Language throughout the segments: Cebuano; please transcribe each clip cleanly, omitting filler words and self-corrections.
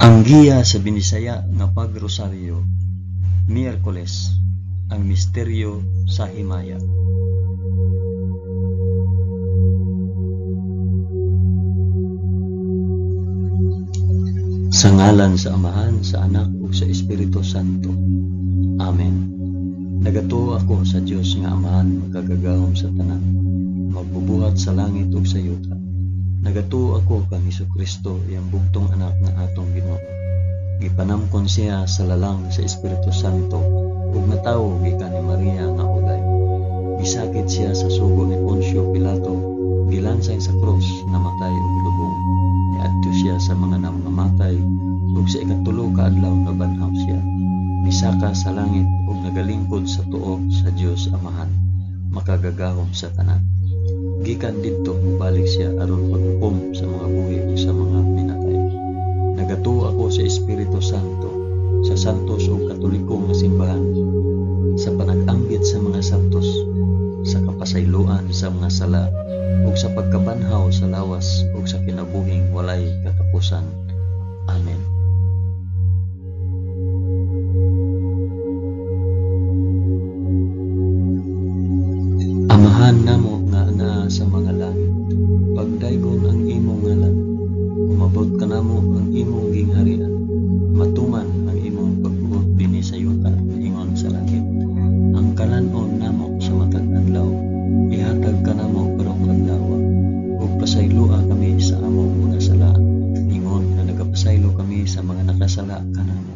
Ang giya sa Binisaya nga pagrosaryo, Miyerkules, ang misteryo sa himaya. Sa ngalan sa Amahan, sa Anak ug sa Espiritu Santo. Amen. Nagatuo ako sa Dios nga Amahan makagagahom sa tanan, magbubuhat sa langit ug sa yuta. Nagatuo ako kang Hesukristo, iyang bugtong anak nga atong Ginoo. Gipanamkon siya sa lalang sa Espiritu Santo ug natawo gikan ni Maria nga uday. Gisakit siya sa sugo ni Poncio Pilato, gilansay sa krus, namatay ug gilubong. Niadto siya sa mga namamatay ug sa ikatulo ka adlaw nabanhaw siya. Misaka sa langit ug nagalingkod sa tuo sa Dios Amahan, makagagahom sa tanan. Gikan didto mobalik siya aron paghukom sa mga buhi ug sa mga pinatay. Nagatuo ako sa Espiritu Santo, sa santos ug katoliko nga simbahan, sa panag-ambit sa mga santos, sa kapasayloan sa mga sala, ug sa pagkabanhaw sa lawas ug sa kinabuhing walay katapusan. Amen. Amahan namo nga naa sa mga langit, pagdaygon ang imong ngalan, umabot kanamo ang imong gingharian, matuman ang imong pagbuot dinhi sa yuta ingon sa langit. Ang kalan-on namo sa matag adlaw, ihatag kanamo karong adlaw, ug pasayloa kami sa among mga sala, ingon nga nagapasaylo kami sa mga nakasala kanamo,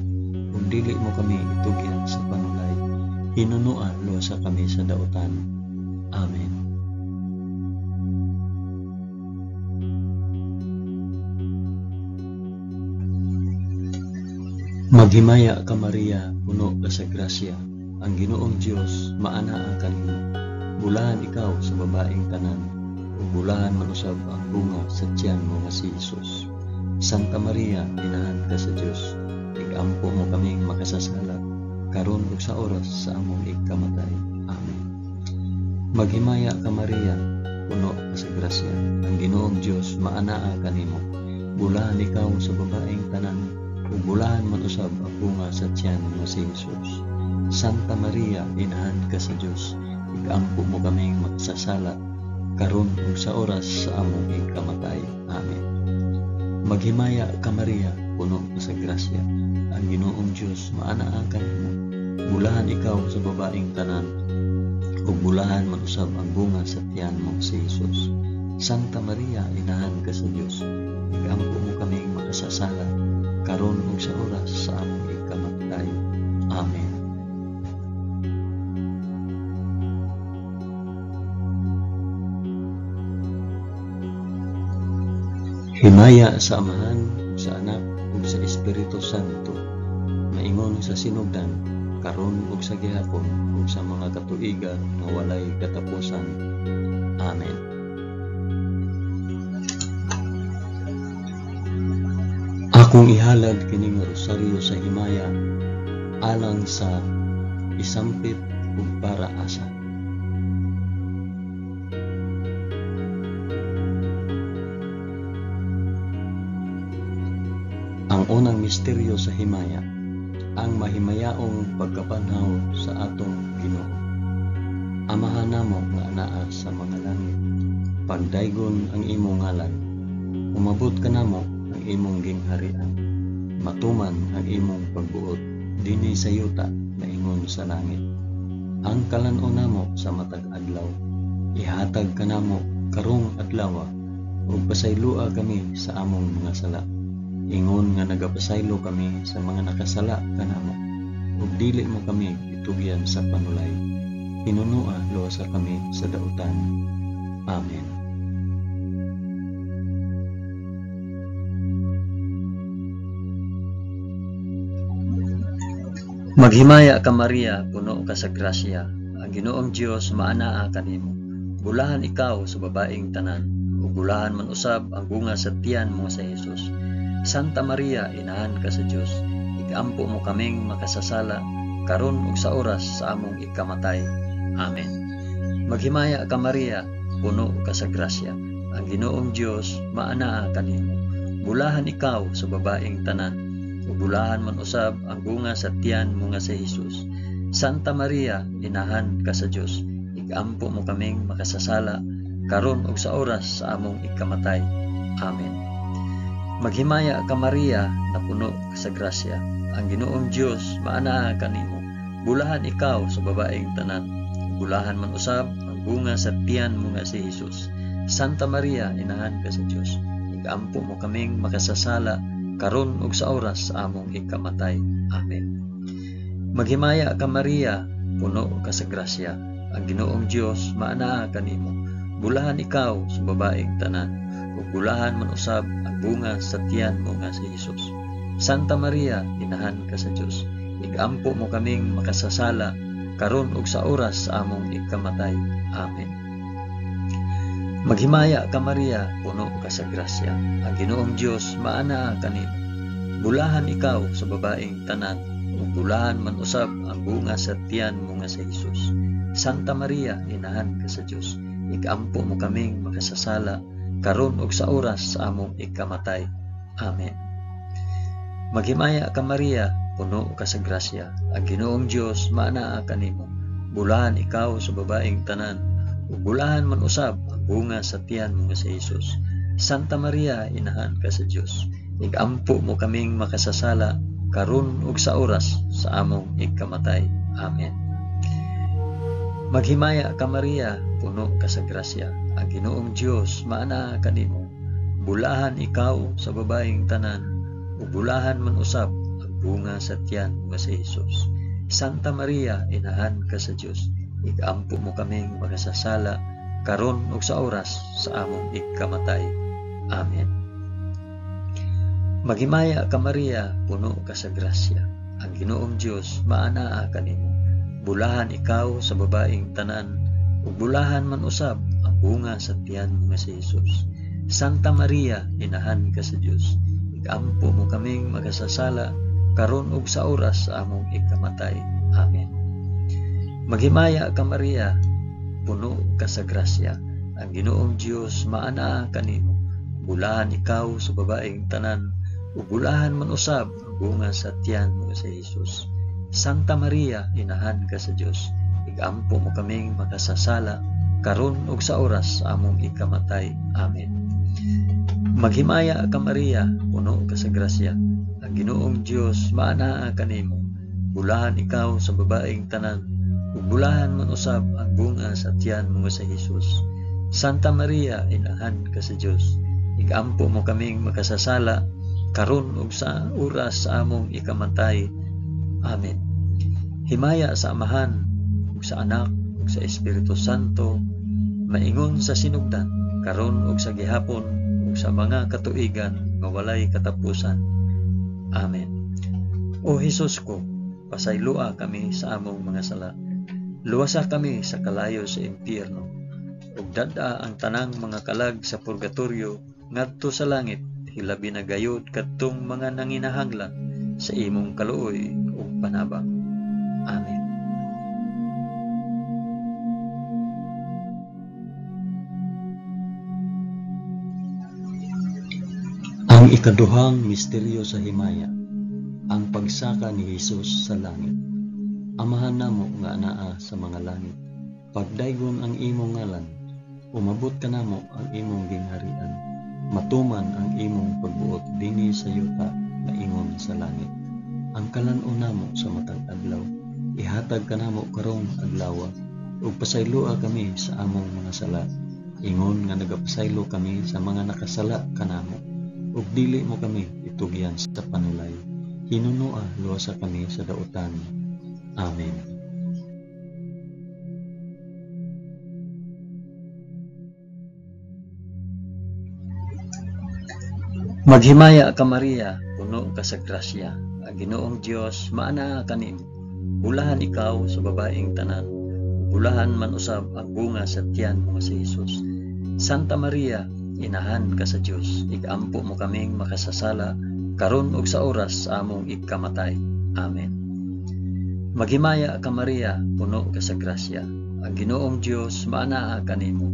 ug dili mo kami itugyan sa panulay, hinunoa luwasa kami sa dautan. Amen. Maghimaya ka Maria, puno ka sa grasya, ang Ginoong Dios maanaa kanimo. Bulahan ikaw sa babaeng tanan, ug bulahan man usab ang bunga sa tiyan mo nga si Jesus. Santa Maria, inahan ka sa Dios, igampo mo kaming makasasala, karon ug sa oras sa among ikamatay. Amen. Maghimaya ka Maria, puno ka sa grasya, ang Ginoong Dios maanaa kanimo. Bulahan ikaw sa babaeng tanan, ug bulahan man usab ang bunga sa tiyan mo si Jesus. Santa Maria, inahan ka sa Dios, ikampo mo kaming makasasala, karon ug sa oras sa among ikamatay. Amen. Maghimaya ka Maria, puno ka sa grasya, ang Ginoong Dios maanaa kanimo. Bulahan ikaw sa babaeng tanan, ug bulahan man usab ang bunga sa tiyan mo si Jesus. Santa Maria, inahan ka sa Dios, ikampo mo kaming makasasala, karon ug sa oras sa among ikamatay. Amen. Himaya sa Amahan, sa Anak, ug sa Espiritu Santo, maingon sa sinugdan, karon ug sa gihapon, ug sa mga katuigan nga walay katapusan. Amen. Akong ihalad kining rosaryo sa himaya alang sa isampit ug para asa. Ang unang misteryo sa himaya, ang mahimayaong pagkabanhaw sa atong Ginoo. Amahan namo nga anaa sa mga langit, pagdaygon ang imong ngalan, umabot kanamo ang imong gingharian, matuman ang imong pagbuot dinhi sa yuta maingon sa langit. Ang kalan-on namo sa matag adlaw, ihatag kanamo karong adlaw, ug pasayloa kami sa among mga sala, ingon nga nagapasaylo kami sa mga nakasala kanamo, ug dili mo kami itugyan sa panulay, hinunoa luwasa kami sa dautan. Amen. Maghimaya ka Maria, puno ka sa grasya, ang Ginoong Dios maanaa kanimo. Bulahan ikaw sa babaeng tanan, ug bulahan man usab ang bunga sa tiyan mo sa Jesus. Santa Maria, inahan ka sa Dios, ikampo mo kaming makasasala, karon ug sa oras sa among ikamatay. Amen. Maghimaya ka Maria, puno ka sa grasya, ang Ginoong Dios maanaa kanimo. Bulahan ikaw sa babaeng tanan, ug bulahan man usab ang bunga sa tiyan mo nga si Hesus. Santa Maria, inahan ka sa Dios, igampo mo kaming makasasala karon ug sa oras sa among ikamatay. Amen. Maghimaya ka Maria, napuno ka sa grasya. Ang Ginoong Dios maanaa kanimo. Bulahan ikaw sa babaeng tanan. Bulahan man usab ang bunga sa tiyan mo nga si Hesus. Santa Maria, inahan ka sa Dios, igampo mo kaming makasasala karon ug sa oras sa among ikamatay. Amen. Maghimaya ka Maria, puno ka sa grasya. Ang Ginoong Dios maanaa kanimo. Bulahan ikaw sa babaeng tanan, ug bulahan man usab ang bunga sa tiyan mo nga si Hesus. Santa Maria, inahan ka sa Dios, igampo mo kaming makasasala karon ug sa oras sa among ikamatay. Amen. Maghimaya ka Maria, puno ka sa grasya. Ang Ginoong Dios maanaa kanimo. Bulahan ikaw sa babaeng tanan, ug bulahan man usab ang bunga sa tiyan mo nga si Hesus. Santa Maria, inahan ka sa Dios, igampo mo kaming makasasala karon ug sa oras sa among ikamatay. Amen. Maghimaya ka Maria, puno ka sa grasya. Ang Ginoong Dios maanaa kanimo. Bulahan ikaw sa babaeng tanan, ug bulahan man usab ang bunga sa tiyan mo nga si Hesus. Santa Maria, inahan ka sa Dios, igampo mo kaming makasasala karon ug sa oras sa among ikamatay. Amen. Maghimaya ka Maria, puno ka sa grasya. Ang Ginoong Dios maanaa kanimo. Bulahan ikaw sa babaeng tanan, ug bulahan man usab ang bunga sa tiyan mo nga si Hesus. Santa Maria, inahan ka sa Dios, igampo mo kaming makasasala karon ug sa oras sa among ikamatay. Amen. Maghimaya ka Maria, puno ka sa grasya. Ang Ginoong Dios maanaa kanimo. Bulahan ikaw sa babaeng tanan, ug bulahan man usab ang bunga sa tiyan mo nga si Hesus. Santa Maria, inahan ka sa Dios, igampo mo kaming makasasala karon ug sa oras sa among ikamatay. Amen. Maghimaya ka Maria, puno ka sa grasya. Ang Ginoong Dios maanaa kanimo. Bulahan ikaw sa babaeng tanan, ug bulahan man usab ang bunga sa tiyan mo nga si Hesus. Santa Maria, inahan ka sa Dios, igampo mo kaming makasasala karon ug sa oras sa among ikamatay. Amen. Maghimaya ka Maria, puno ka sa grasya. Ang Ginoong Dios maanaa kanimo. Bulahan ikaw sa babaeng tanan, ug bulahan man usab ang bunga sa tiyan mo nga si Hesus. Santa Maria, inahan ka sa Dios, igampo mo kaming makasasala karon ug sa oras sa among ikamatay. Amen. Himaya sa Amahan ug sa Anak ug sa Espiritu Santo, maingon sa sinugdan, karon ug sa gihapon ug sa mga katuigan nga walay katapusan. Amen. O Hesus ko, pasayloa kami sa among mga sala. Luwasa kami sa kalayo sa impyerno, ug dad-a ang tanang mga kalag sa purgatorio ngadto sa langit, hilabi na gayud kadtong mga nanginahanglan sa imong kaluoy ug panabang. Amen. Ang ikaduhang misteryo sa himaya, ang pagsaka ni Hesus sa langit. Amahan namo nga anaa sa mga langit, pagdaygon ang imong ngalan, umabot kanamo ang imong gingharian, matuman ang imong pagbuot dinhi sa yuta maingon sa langit. Ang kalan-on namo sa matag adlaw, ihatag kanamo karong adlawa, ug pasayloa kami sa among mga sala, ingon nga nagapasaylo kami sa mga nakasala kanamo, ug dili mo kami itugyan sa panulay. Hinunoa luwasa kami sa dautan. Amen. Maghimaya ka Maria, puno ka sa grasya. Ang Ginoong Dios maanaa kanimo. Bulahan ikaw sa babaeng tanan, bulahan man usab ang bunga sa tiyan mo nga si Hesus. Santa Maria, inahan ka sa Dios, igampo mo kaming makasasala karon ug sa oras sa among ikamatay. Amen. Maghimaya ka Maria, puno ka sa grasya. Ang Ginoong Dios maanaa kanimo.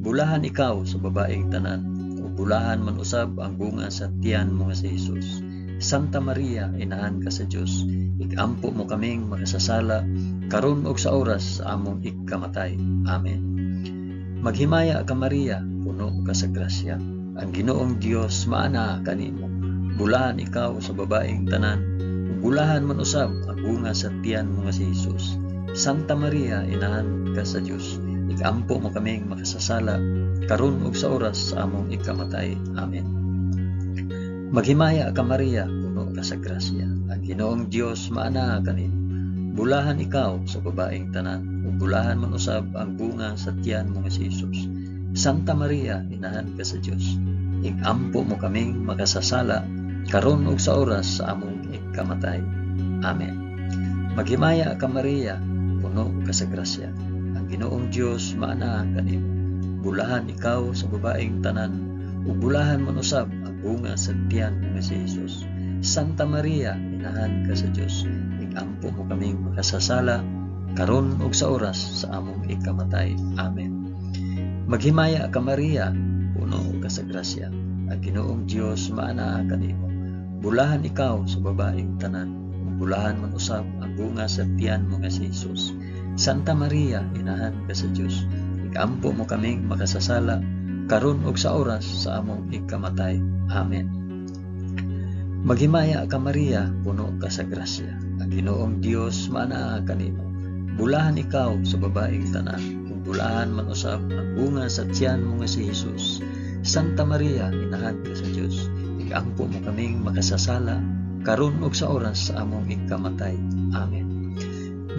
Bulahan ikaw sa babaeng tanan, ug bulahan man usab ang bunga sa tiyan mo nga si Hesus. Santa Maria, inahan ka sa Dios, ikampo mo kaming makasasala karon ug sa oras sa among ikamatay. Amen. Maghimaya ka Maria, puno ka sa grasya. Ang Ginoong Dios maanaa kanimo. Bulahan ikaw sa babaeng tanan, ug bulahan man usab ang bunga sa tiyan mo nga si Hesus. Santa Maria, inahan ka sa Dios, ikampo mo kaming makasasala karon ug sa oras sa among ikamatay. Amen. Maghimaya ka Maria, puno ka sa grasya. Ang Ginoong Dios maanaa kanimo. Bulahan ikaw sa babaeng tanan, ug bulahan man usab ang bunga sa tiyan mo nga si Hesus. Santa Maria, inahan ka sa Dios, ikampo mo kaming makasasala karon ug sa oras sa among ikamatay. Amen. Maghimaya ka Maria, puno ka sa grasya. Ang Ginoong Dios maanaa kanimo. Bulahan ikaw sa babaeng tanan, ug bulahan man usab ang bunga sa tiyan mo nga si Hesus. Santa Maria, inahan ka sa Dios, ikampo mo kaming makasasala karon ug sa oras sa among ikamatay. Amen. Maghimaya ka Maria, puno ka sa grasya. Ang Ginoong Dios maanaa kanimo. Bulahan ikaw sa babaeng tanan, ug bulahan man usab ang bunga sa tiyan mo nga si Hesus. Santa Maria, inahan ka sa Dios, ikampo mo kaming makasasala karon ug sa oras sa among ikamatay. Amen. Maghimaya ka Maria, puno ka sa grasya. Ang Ginoong Dios maanaa kanimo. Bulahan ikaw sa babaeng tanan, ug bulahan man usab ang bunga sa tiyan mo nga si Hesus. Santa Maria, inahan ka sa Dios, ikampo mo kaming makasasala karon ug sa oras sa among ikamatay. Amen.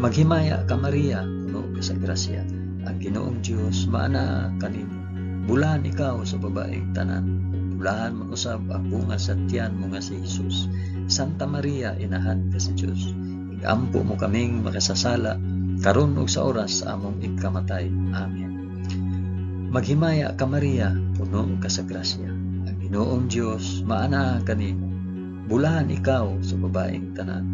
Maghimaya ka Maria, puno ka sa grasya. Ang Ginoong Dios maanaa kanimo. Bulahan ikaw sa babaeng tanan, ug bulahan man usab ang bunga sa tiyan mo nga si Hesus. Santa Maria, inahan ka sa Dios, ikampo mo kaming makasasala karon ug sa oras sa among ikamatay. Amen. Maghimaya ka Maria, puno ka sa grasya. Ang Ginoong Dios maanaa kanimo. Bulahan ikaw sa babaeng tanan,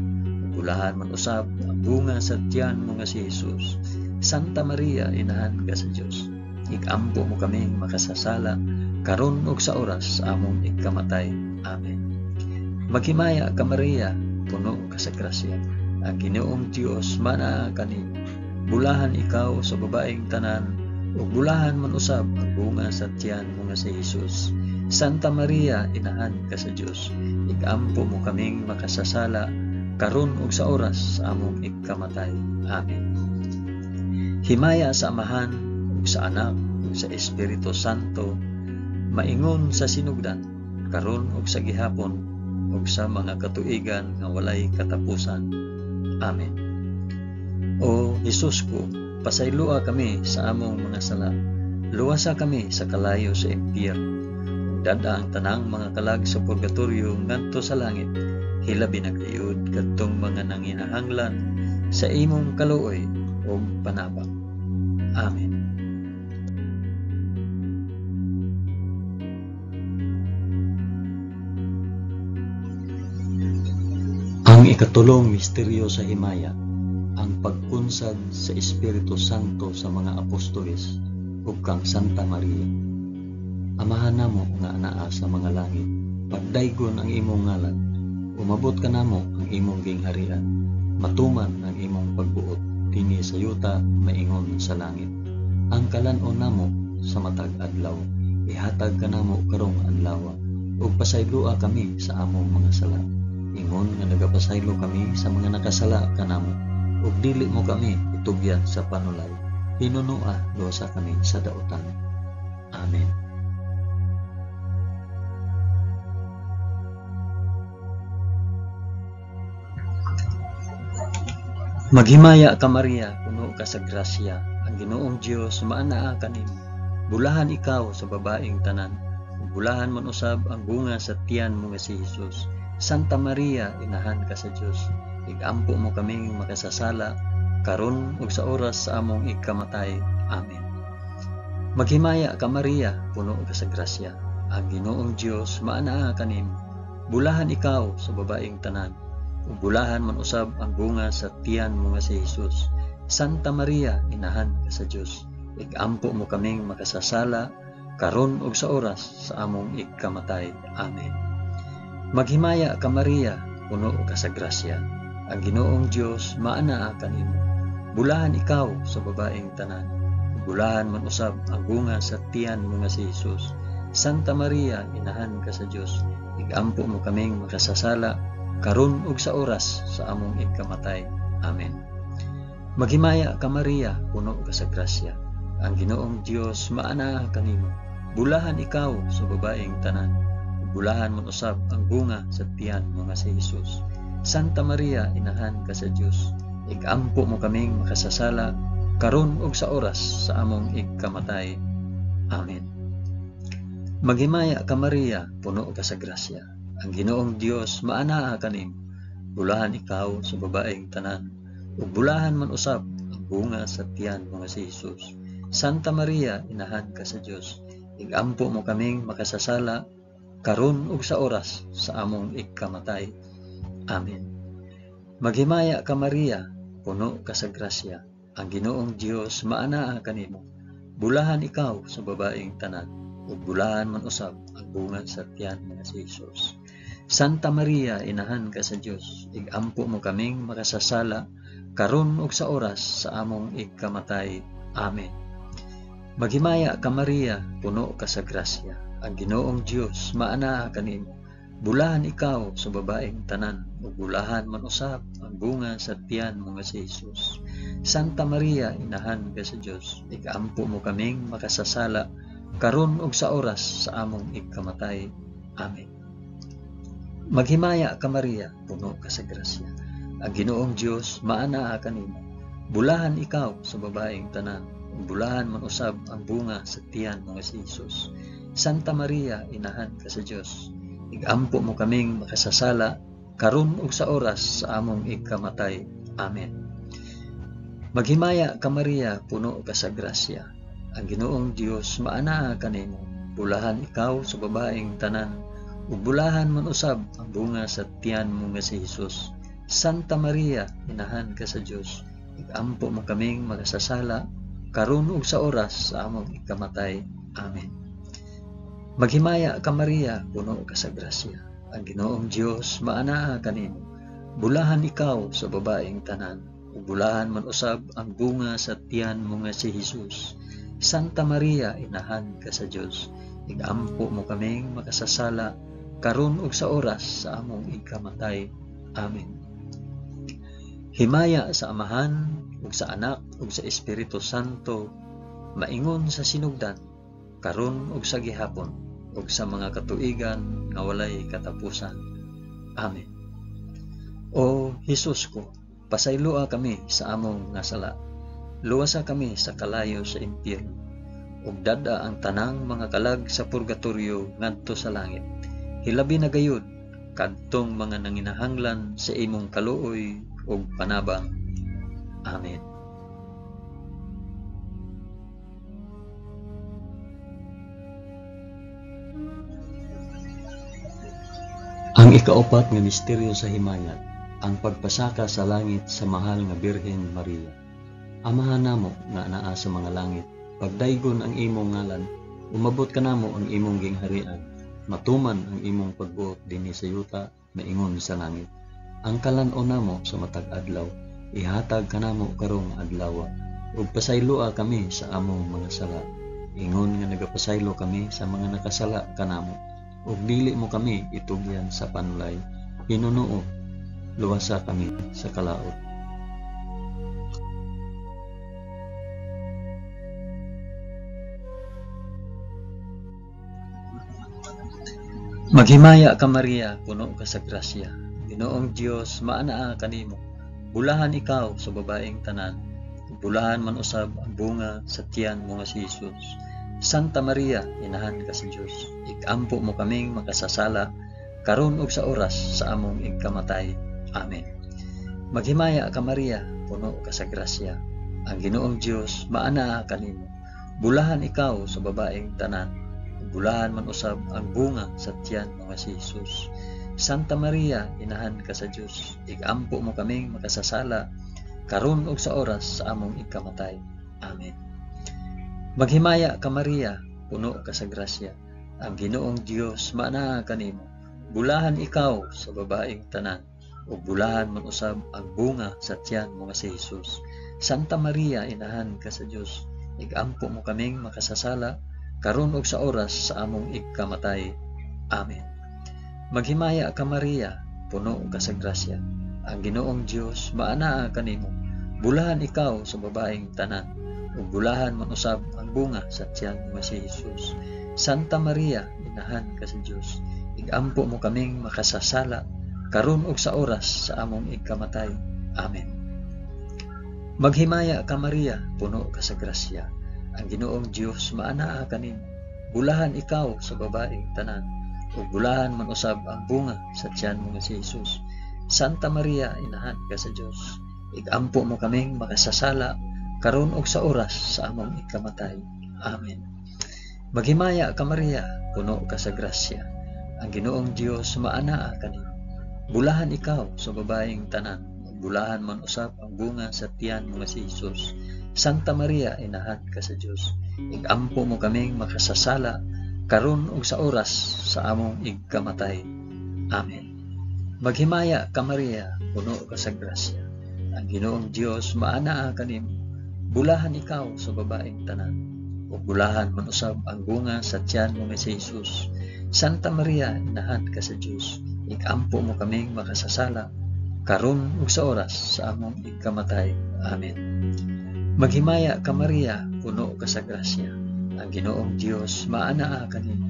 ug bulahan man usab ang bunga sa tiyan mo nga si Hesus. Santa Maria, inahan ka sa Dios, ikampo mo kaming makasasala karon ug sa oras sa among ikamatay. Amen. Maghimaya ka Maria, puno ka sa grasya. Ang Ginoong Dios maanaa kanimo. Bulahan ikaw sa babaeng tanan, ug bulahan man usab ang bunga sa tiyan mo nga si Hesus. Santa Maria, inahan ka sa Dios, ikampo mo kaming makasasala karon ug sa oras sa among ikamatay. Amen. Himaya sa Amahan ug sa Anak ug sa Espiritu Santo, maingon sa sinugdan, karon ug sa gihapon ug sa mga katuigan nga walay katapusan. Amen. O Hesus ko, pasayloa kami sa among mga sala. Luwasa kami sa kalayo sa impyerno. Ug dad-a ang tanang mga kalag sa purgatorio ngadto sa langit. Hilabi na gayud kadtong mga nanginahanglan sa imong kaluoy ug panabang. Amen. Ang ikatulong misteryo sa himaya, ang pagkunsad sa Espiritu Santo sa mga apostoles ug kang Santa Maria. Amahan namo nga anaa sa mga langit, pagdaygon ang imong ngalan, umabot kanamo ang imong gingharian, matuman ang imong pagbuot dinhi sa yuta maingon sa langit. Ang kalan-on namo sa matag adlaw, ihatag kanamo karong adlaw, ug pasayloa kami sa among mga sala, ingon nga nagapasaylo kami sa mga nakasala kanamo, ug dili mo kami itugyan sa panulay, hinunoa luwasa kami sa dautan. Amen. Maghimaya ka Maria, puno ka sa grasya, ang Ginoong Dios maanaa kanimo. Bulahan ikaw sa babaeng tanan, ug bulahan man usab ang bunga sa tiyan mo nga si Hesus. Santa Maria, inahan ka sa Dios, igampo mo kaming makasasala karon ug sa oras sa among ikamatay. Amen. Maghimaya ka Maria, puno ka sa grasya, ang Ginoong Dios maanaa kanimo. Bulahan ikaw sa babaeng tanan, ug bulahan man usab ang bunga sa tiyan mo nga si Hesus. Santa Maria, inahan ka sa Dios, igampo mo kaming makasasala karon ug sa oras sa among ikamatay. Amen. Maghimaya ka Maria, puno ka sa grasya. Ang Ginoong Dios maanaa kanimo. Bulahan ikaw sa babaeng tanan. Bulahan man usab ang bunga sa tiyan mo nga si Jesus. Santa Maria, inahan ka sa Dios, igampo mo kaming makasasala karon ug sa oras sa among ikamatay. Amen. Maghimaya ka Maria, puno ka sa grasya. Ang Ginoong Dios maanaa kanimo. Bulahan ikaw sa babaeng tanan. Bulahan man usab ang bunga sa tiyan mo nga si Jesus. Santa Maria, inahan ka sa Dios, igampo mo kaming makasasala karon ug sa oras sa among ikamatay. Amen. Maghimaya ka Maria, puno ka sa grasya. Ang Ginoong Dios maanaa kanimo. Bulahan ikaw sa babaeng tanan, ug bulahan man usab ang bunga sa tiyan mo nga si Jesus. Santa Maria, inahan ka sa Dios, igampo mo kaming makasasala karon ug sa oras sa among ikamatay. Amen. Maghimaya ka Maria, puno ka sa grasya. Ang Ginoong Dios maanaa kanimo. Bulahan ikaw sa babaeng tanan, ug bulahan man usab ang bunga sa tiyan mo nga si Jesus. Santa Maria, inahan ka sa Dios, igampo mo kaming makasasala karon ug sa oras sa among ikamatay. Amen. Maghimaya ka Maria, puno ka sa grasya. Ang Ginoong Dios maanaa kanimo. Bulahan ikaw sa babaeng tanan, ug bulahan man usab ang bunga sa tiyan mo nga si Jesus. Santa Maria, inahan ka sa Dios, igampo mo kaming makasasala karon ug sa oras sa among ikamatay. Amen. Maghimaya ka Maria, puno ka sa grasya. Ang Ginoong Dios maanaa kanimo. Bulahan ikaw sa babaeng tanan, ug bulahan man usab ang bunga sa tiyan mo nga si Jesus. Santa Maria, inahan ka sa Dios, igampo mo kaming makasasala karon ug sa oras sa among ikamatay. Amen. Maghimaya ka Maria, puno ka sa grasya. Ang Ginoong Dios maanaa kanimo. Bulahan ikaw sa babaeng tanan, ug bulahan man usab ang bunga sa tiyan mo nga si Jesus. Santa Maria, inahan ka sa Dios, igampo mo kaming makasasala karon ug sa oras sa among ikamatay. Amen. Maghimaya ka Maria, puno ka sa grasya. Ang Ginoong Dios maanaa kanimo. Bulahan ikaw sa babaeng tanan, ug bulahan man usab ang bunga sa tiyan mo nga si Jesus. Santa Maria, inahan ka sa Dios, igampo mo kaming makasasala karon ug sa oras sa among ikamatay. Amen. Himaya sa Amahan ug sa Anak ug sa Espiritu Santo, maingon sa sinugdan, karon ug sa gihapon, ug sa mga katuigan nga walay katapusan. Amen. O Hesus ko, pasayloa kami sa among nga sala. Luwasa kami sa kalayo sa impyerno, ug dad-a ang tanang mga kalag sa purgatorio ngadto sa langit. Hilabi na gayud kadtong mga nanginahanglan sa imong kaluoy ug panabang. Amen. Ang ikaapat nga misteryo sa himaya, ang pagpasaka sa langit sa mahal nga Birhen Maria. Amahan namo nga anaa sa mga langit, pagdaygon ang imong ngalan, umabot kanamo ang imong gingharian, matuman ang imong pagbuot dinhi sa yuta maingon sa langit. Ang kalan-on namo sa matag adlaw, ihatag kanamo karong adlaw, ug pasayloa kami sa among mga sala, ingon nga nagapasaylo kami sa mga nakasala kanamo, ug dili mo kami itugyan sa panulay, hinunuo, luwasa kami sa kalaot. Maghimaya ka Maria, puno ka sa grasya. Ginoong Dios maanaa kanimo. Bulahan ikaw sa babaeng tanan, bulahan man usab ang bunga sa tiyan mo nga si Jesus. Santa Maria, inahan ka sa Dios, ikampo mo kaming makasasala karon ug sa oras sa among ikamatay. Amen. Maghimaya ka Maria, puno ka sa grasya. Ang Ginoong Dios maanaa kanimo. Bulahan ikaw sa babaeng tanan, bulahan man usab ang bunga sa tiyan mo nga si Jesus. Santa Maria, inahan ka sa Dios, igampo mo kaming makasasala karon ug sa oras sa among ikamatay. Amen. Maghimaya ka Maria, puno ka sa grasya. Ang Ginoong Dios maanaa kanimo. Bulahan ikaw sa babaeng tanan, ug bulahan man usab ang bunga sa tiyan mo nga si Jesus. Santa Maria, inahan ka sa Dios, igampo mo kaming makasasala, karon ug sa oras sa among igkamatay. Amen. Maghimaya ka Maria, puno ka sa grasya. Ang Ginoong Dios maanaa kanimo. Bulahan ikaw sa babaeng tanan, ug bulahan man usab ang bunga sa tiyan mo nga si Jesus. Santa Maria, inahan ka sa Dios, igampo mo kaming makasasala, karon ug sa oras sa among igkamatay. Amen. Maghimaya ka Maria, puno ka sa grasya. Ang Ginoong Dios maanaa kanimo. Bulahan ikaw sa babaeng tanan, ug bulahan man usab ang bunga sa tiyan mo nga si Jesus. Santa Maria, inahan ka sa Dios, igampo mo kaming makasasala, karon ug sa oras sa among ikamatay. Amen. Maghimaya ka Maria, puno ka sa grasya. Ang Ginoong Dios maanaa kanimo. Bulahan ikaw sa babaeng tanan, ug bulahan man usab ang bunga sa tiyan mo nga si Jesus. Santa Maria, inahan ka sa Dios, igampo mo kaming makasasala, karon ug sa oras sa among igkamatay. Amen. Maghimaya ka Maria, puno ka sa grasya. Ang Ginoong Dios maanaa kanimo. Bulahan ikaw sa babaeng tanan, ug bulahan man usab ang bunga sa tiyan mo nga si Jesus. Santa Maria, inahan ka sa Dios, igampo mo kaming makasasala, karon ug sa oras sa among igkamatay. Amen. Maghimaya ka Maria, puno ka sa grasya. Ang Ginoong Dios maanaa kanimo.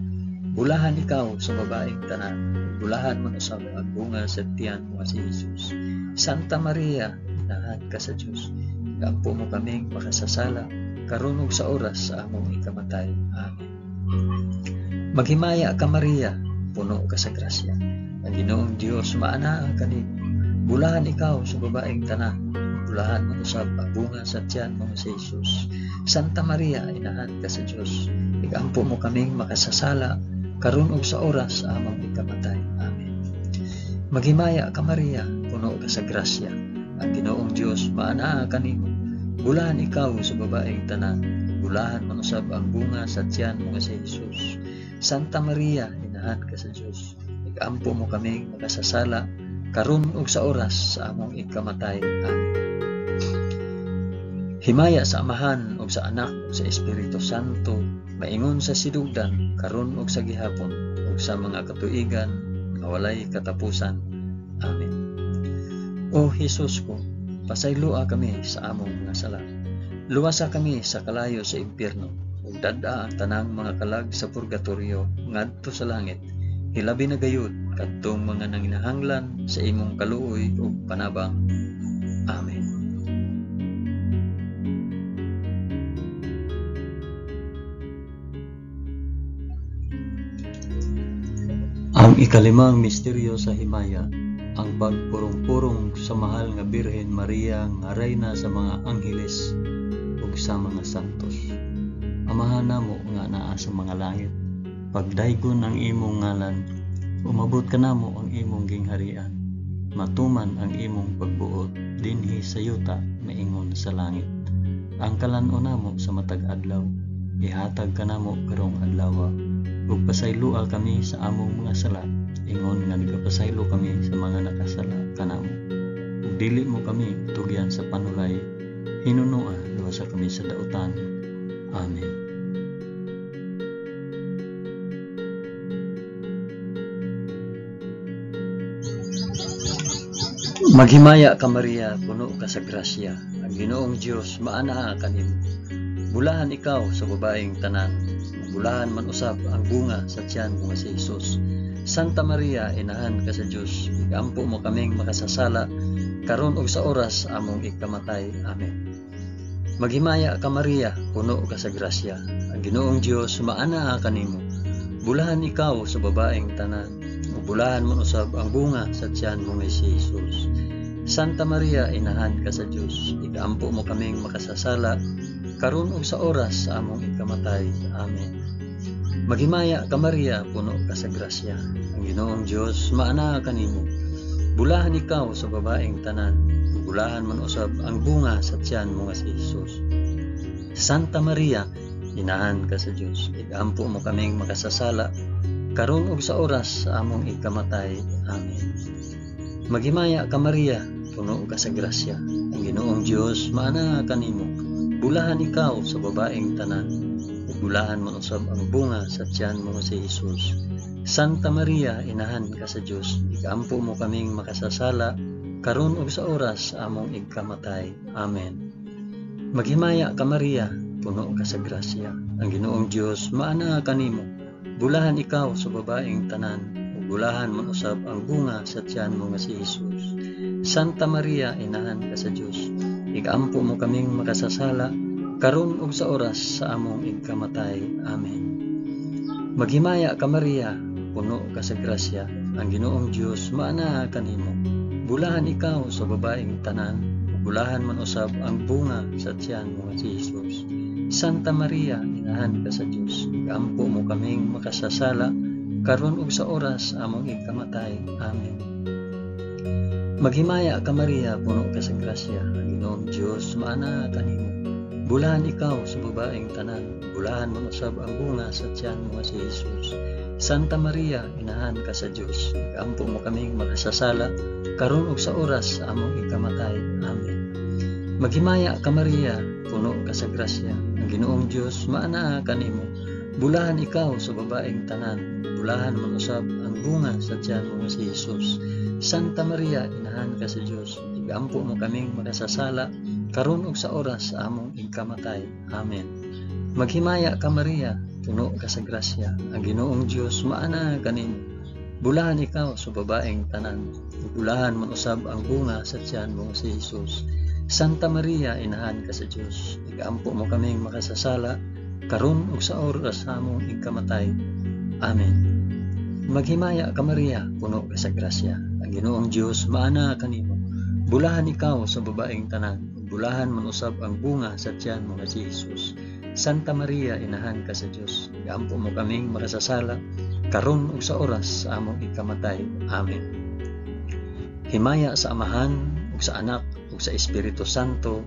Bulahan ikaw sa babaeng tanan, bulahan man usab ang bunga sa tiyan mo nga si Jesus. Santa Maria, inahan ka sa Dios, igampo mo kaming makasasala, karon ug sa oras sa among ikamatay. Amen. Maghimaya ka Maria, puno ka sa grasya. Ang Ginoong Dios maanaa kanimo. Bulahan ikaw sa babaeng tanan, bulahan man usab ang bunga sa tiyan mo nga si Jesus. Santa Maria, inahan ka sa Dios, igampo mo kaming makasasala, karon ug sa oras sa among ikamatay. Amen. Maghimaya ka Maria, puno ka sa grasya. Ang Ginoong Dios maanaa kanimo. Bulahan ikaw sa babaeng tanan, bulahan man usab ang bunga sa tiyan mo nga si Jesus. Santa Maria, inahan ka sa Dios, igampo mo kaming makasasala, karon ug sa oras sa among ikamatay. Amen. Himaya sa Amahan ug sa Anak ug sa Espiritu Santo, maingon sa sinugdan, karon ug sa gihapon, ug sa mga katuigan nga walay katapusan. Amen. O Hesus ko, pasayloa kami sa among mga sala. Luwasa kami sa kalayo sa impyerno, ug dad-a ang tanang mga kalag sa purgatorio ngadto sa langit. Hilabi na gayud kadtong mga nanginahanglan sa imong kaluoy ug panabang. Amen. Ang ikalimang misteryo sa himaya, ang pagpurong-purong sa mahal nga Birhen Maria nga reyna sa mga angheles ug sa mga santos. Amahan namo nga naa sa mga langit, pagdaygon ang imong ngalan, umabot kanamo ang imong gingharian, matuman ang imong pagbuot dinhi sa yuta maingon sa langit. Ang kalan-on namo sa matag adlaw, ihatag kanamo karong adlaw, ug pasayloa kami sa among mga sala, ingon nga nagapasaylo kami sa mga nakasala kanamo. Ug dili mo kami tugyan sa panulay, hinunoa luwasa kami sa dautan. Amen. Maghimaya ka Maria, puno ka sa grasya. Ang Ginoong Dios maanaa kanimo. Bulahan ikaw sa babaeng tanan, bulahan man usab ang bunga sa tiyan mo nga si Jesus. Santa Maria, inahan ka sa Dios, igampo mo kaming makasasala, karon ug sa oras among ikamatay. Amen. Maghimaya ka Maria, puno ka sa grasya. Ang Ginoong Dios maanaa kanimo. Bulahan ikaw sa babaeng tanan, ug bulahan man usab ang bunga sa tiyan mo nga si Jesus. Santa Maria, inahan ka sa Dios, igampo mo kaming makasasala, karon ug sa oras sa among ikamatay. Amen. Maghimaya ka Maria, puno ka sa grasya. Ang Ginoong Dios maanaa kanimo. Bulahan ikaw sa babaeng tanan, ug bulahan man usab ang bunga sa tiyan mo nga si Jesus. Santa Maria, inahan ka sa Dios, igampo mo kaming makasasala, karon ug sa oras sa among ikamatay. Amen. Maghimaya ka Maria, puno ka sa grasya, ang Ginoong Dios maanaa kanimo. Bulahan ikaw sa babaeng tanan, ug bulahan man usab ang bunga sa tiyan mo si Jesus. Santa Maria, inahan ka sa Dios, ikampo mo kaming makasasala, karon ug sa oras sa among ikamatay. Amen. Maghimaya ka Maria, puno ka sa grasya, ang Ginoong Dios maanaa kanimo. Bulahan ikaw sa babaeng tanan, ug bulahan man usab ang bunga sa tiyan mo nga si Jesus. Santa Maria, inahan ka sa Dios, ikampo mo kaming makasasala, karon ug sa oras sa among ikamatay. Amen. Maghimaya ka Maria, puno ka sa grasya, ang Ginoong Dios maanaa kanimo. Bulahan ikaw sa babaeng tanan, ug bulahan man usab ang bunga sa tiyan mo nga si Jesus. Santa Maria, inahan ka sa Dios, ikampo mo kaming makasasala, karon ug sa oras among ikamatay. Amen. Maghimaya ka Maria, puno ka sa grasya, ang Ginoong Dios maanaa kanimo. Bulahan ikaw sa babaeng tanan, bulahan man usab ang bunga sa tiyan mo nga si Jesus. Santa Maria, inahan ka sa Dios, ikampo mo kaming makasasala, karon ug sa oras sa among ikamatay. Amen. Maghimaya ka Maria, puno ka sa grasya, ang Ginoong Dios maanaa kanimo. Bulahan ikaw sa babaeng tanan, bulahan man usab ang bunga sa tiyan mo nga si Jesus. Santa Maria, inahan ka sa Dios, igampo mo kaming makasasala, karon ug sa oras sa among ikamatay. Amen. Maghimaya ka Maria, puno ka sa grasya, ang Ginoong Dios maanaa kanimo. Bulahan ikaw sa babaeng tanan, bulahan man usab ang bunga sa tiyan mo si Jesus. Santa Maria, inahan ka sa Dios, igampo mo kaming makasasala, karon ug sa oras sa among ikamatay. Amen. Maghimaya ka Maria, puno ka sa grasya, ang Ginoong Dios maanaa kanimo. Bulahan ikaw sa babaeng tanan, bulahan man usab ang bunga sa tiyan mo nga si Jesus. Santa Maria, inahan ka sa Dios, igampo mo kaming makasasala, karon ug sa oras sa among ikamatay. Amen. Himaya sa Amahan ug sa Anak ug sa Espiritu Santo,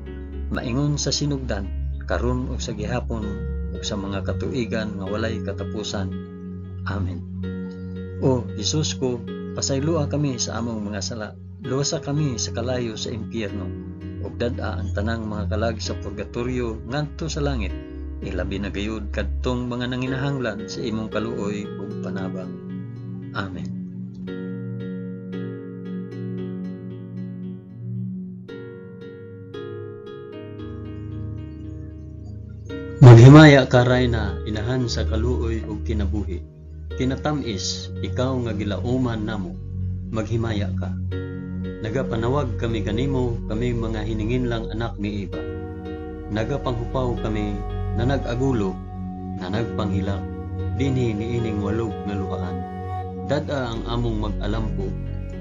maingon sa sinugdan, karon ug sa gihapon ug sa mga katuigan nga walay katapusan. Amen. O Jesus ko, pasayloa kami sa among mga sala, luwasa kami sa kalayo sa impyerno, ug dad-a ang tanang mga kalag sa purgatorio ngadto sa langit, ilabi na gayud kadtong mga nanginahanglan sa imong kaluoy ug panabang. Amen. Maghimaya ka Rayna, inahan sa kaluoy ug kinabuhi. Kinatamis, ikaw nga gilauman namo, maghimaya ka. Nagapanawag kami kanimo, kami mga hininginlang anak ni Eva. Nagapanghupaw kami na nag-agulo, na nagpanghilak, dinhi niining walog nga luhaan. Dad-a ang among mag-alampo,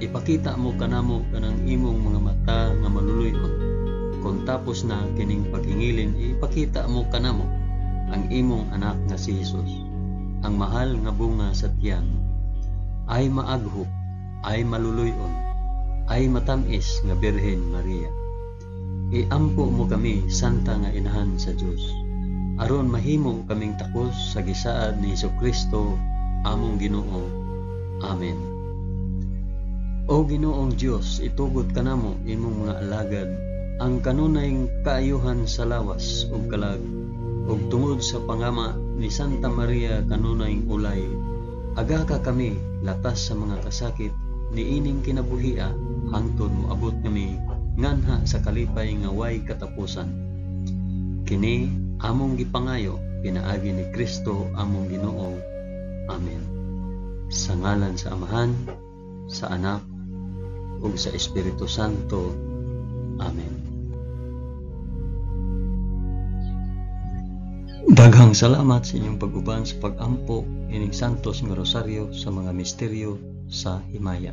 ipakita mo kanamo kanang imong mga mata nga maluluy-on. Kung tapos na kining paghingilin, ipakita mo kanamo ang imong anak nga si Jesus, ang mahal nga bunga sa tiyan. Ay maaghop, ay maluluy-on, ay matamis nga Birhen Maria. Iampo mo kami, Santa nga Inahan sa Dios, aron mahimo kaming takos sa gisaad ni Hesukristo among Ginoo. Amen. O Ginoong Dios, itugot kanamo imong mga alagad ang kanunay kaayuhan sa lawas ug kalag, ug tungod sa pangama ni Santa Maria kanunay ulay, aga ka kami latas sa mga kasakit niining kinabuhia hangtod moabot kami nganha sa kalipay nga way katapusan. Kini among gipangayo pinaagi ni Kristo among Ginoo. Amen. Sa ngalan sa Amahan, sa Anak, ug sa Espiritu Santo. Amen. Daghang salamat sa inyong pag-uban sa pag-ampo ining Santos nga Rosaryo sa mga misteryo sa himaya.